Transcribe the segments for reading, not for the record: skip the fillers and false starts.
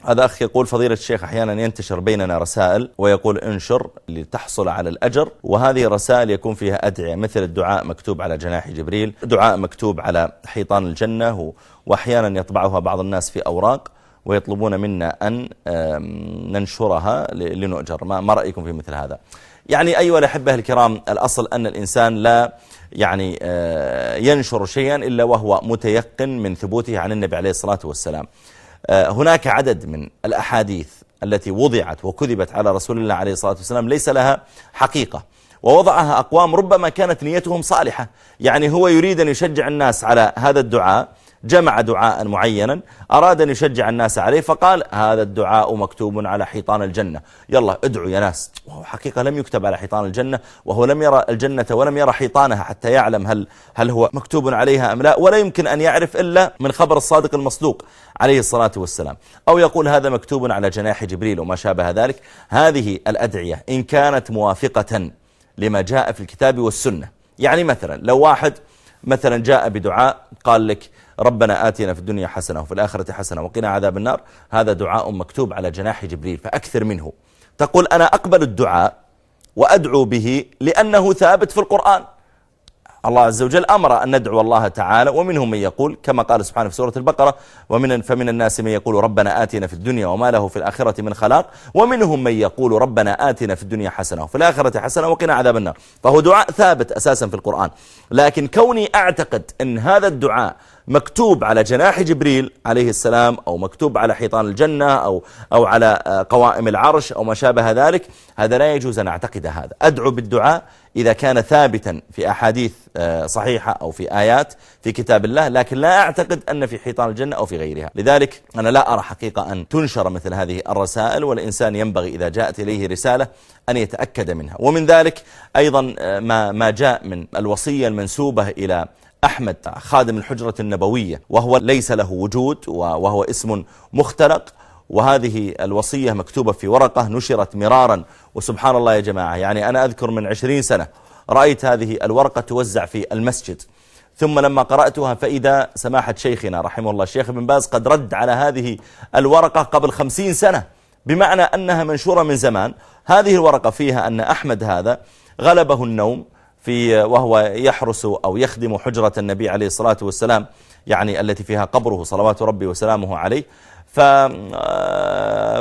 هذا أخ يقول: فضيلة الشيخ، أحيانا ينتشر بيننا رسائل ويقول انشر لتحصل على الأجر، وهذه الرسائل يكون فيها أدعية مثل الدعاء مكتوب على جناح جبريل، دعاء مكتوب على حيطان الجنة، وأحيانا يطبعها بعض الناس في أوراق ويطلبون منا أن ننشرها لنؤجر. ما رأيكم في مثل هذا؟ يعني أيها الأحبة الكرام، الأصل أن الإنسان لا يعني ينشر شيئا إلا وهو متيقن من ثبوته عن النبي عليه الصلاة والسلام. هناك عدد من الأحاديث التي وضعت وكذبت على رسول الله عليه الصلاة والسلام ليس لها حقيقة، ووضعها أقوام ربما كانت نيتهم صالحة، يعني هو يريد أن يشجع الناس على هذا الدعاء، جمع دعاء معينا أراد أن يشجع الناس عليه، فقال هذا الدعاء مكتوب على حيطان الجنة، يلا ادعوا يا ناس. وهو حقيقة لم يكتب على حيطان الجنة، وهو لم يرى الجنة ولم يرى حيطانها حتى يعلم هل هو مكتوب عليها أم لا، ولا يمكن أن يعرف إلا من خبر الصادق المصدوق عليه الصلاة والسلام. أو يقول هذا مكتوب على جناح جبريل وما شابه ذلك. هذه الأدعية إن كانت موافقة لما جاء في الكتاب والسنة، يعني مثلا لو واحد مثلا جاء بدعاء قال لك ربنا آتنا في الدنيا حسنة وفي الآخرة حسنة وقنا عذاب النار، هذا دعاء مكتوب على جناح جبريل فأكثر منه، تقول أنا أقبل الدعاء وأدعو به لأنه ثابت في القرآن. الله عز وجل أمر أن ندعو الله تعالى، ومنهم من يقول كما قال سبحانه في سورة البقرة: فمن الناس من يقول ربنا آتنا في الدنيا وما له في الآخرة من خلاق، ومنهم من يقول ربنا آتنا في الدنيا حسنة وفي الآخرة حسنة وقنا عذاب النار. فهو دعاء ثابت أساسا في القرآن، لكن كوني أعتقد أن هذا الدعاء مكتوب على جناح جبريل عليه السلام، أو مكتوب على حيطان الجنة، أو على قوائم العرش أو ما شابه ذلك، هذا لا يجوز أن أعتقد هذا. أدعو بالدعاء إذا كان ثابتا في أحاديث صحيحة أو في آيات في كتاب الله، لكن لا أعتقد أن في حيطان الجنة أو في غيرها. لذلك أنا لا أرى حقيقة أن تنشر مثل هذه الرسائل، والإنسان ينبغي إذا جاءت إليه رسالة أن يتأكد منها. ومن ذلك أيضا ما جاء من الوصية المنسوبة إلى أحمد خادم الحجرة النبوية، وهو ليس له وجود وهو اسم مختلق، وهذه الوصية مكتوبة في ورقة نشرت مرارا. وسبحان الله يا جماعة، يعني أنا أذكر من 20 سنة رأيت هذه الورقة توزع في المسجد، ثم لما قرأتها فإذا سماحة شيخنا رحمه الله الشيخ ابن باز قد رد على هذه الورقة قبل 50 سنة، بمعنى أنها منشورة من زمان. هذه الورقة فيها أن أحمد هذا غلبه النوم وهو يحرس أو يخدم حجرة النبي عليه الصلاة والسلام، يعني التي فيها قبره صلوات ربي وسلامه عليه،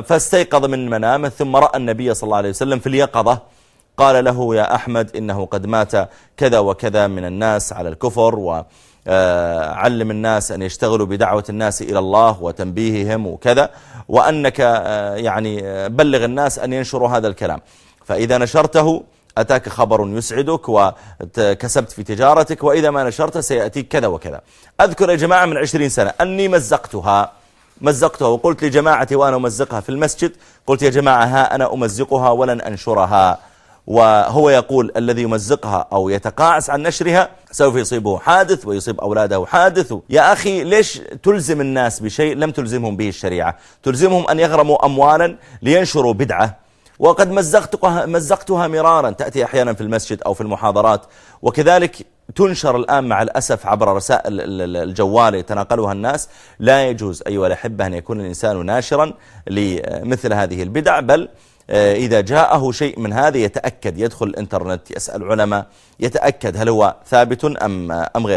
فاستيقظ من منامه ثم رأى النبي صلى الله عليه وسلم في اليقظة، قال له يا أحمد إنه قد مات كذا وكذا من الناس على الكفر، وعلم الناس أن يشتغلوا بدعوة الناس إلى الله وتنبيههم وكذا، وأنك يعني بلغ الناس أن ينشروا هذا الكلام، فإذا نشرته أتاك خبر يسعدك وكسبت في تجارتك، وإذا ما نشرت سيأتيك كذا وكذا. أذكر يا جماعة من 20 سنة أني مزقتها وقلت لجماعتي وأنا أمزقها في المسجد، قلت يا جماعة ها أنا أمزقها ولن أنشرها. وهو يقول الذي يمزقها أو يتقاعس عن نشرها سوف يصيبه حادث ويصيب أولاده حادث. يا أخي ليش تلزم الناس بشيء لم تلزمهم به الشريعة؟ تلزمهم أن يغرموا أموالا لينشروا بدعة، وقد مزقتها مرارا، تأتي أحيانا في المسجد أو في المحاضرات، وكذلك تنشر الآن مع الأسف عبر رسائل الجوال يتناقلها الناس. لا يجوز أيها الأحبة أن يكون الإنسان ناشرا لمثل هذه البدع، بل إذا جاءه شيء من هذا يتأكد، يدخل الإنترنت، يسأل علماء، يتأكد هل هو ثابت أم غير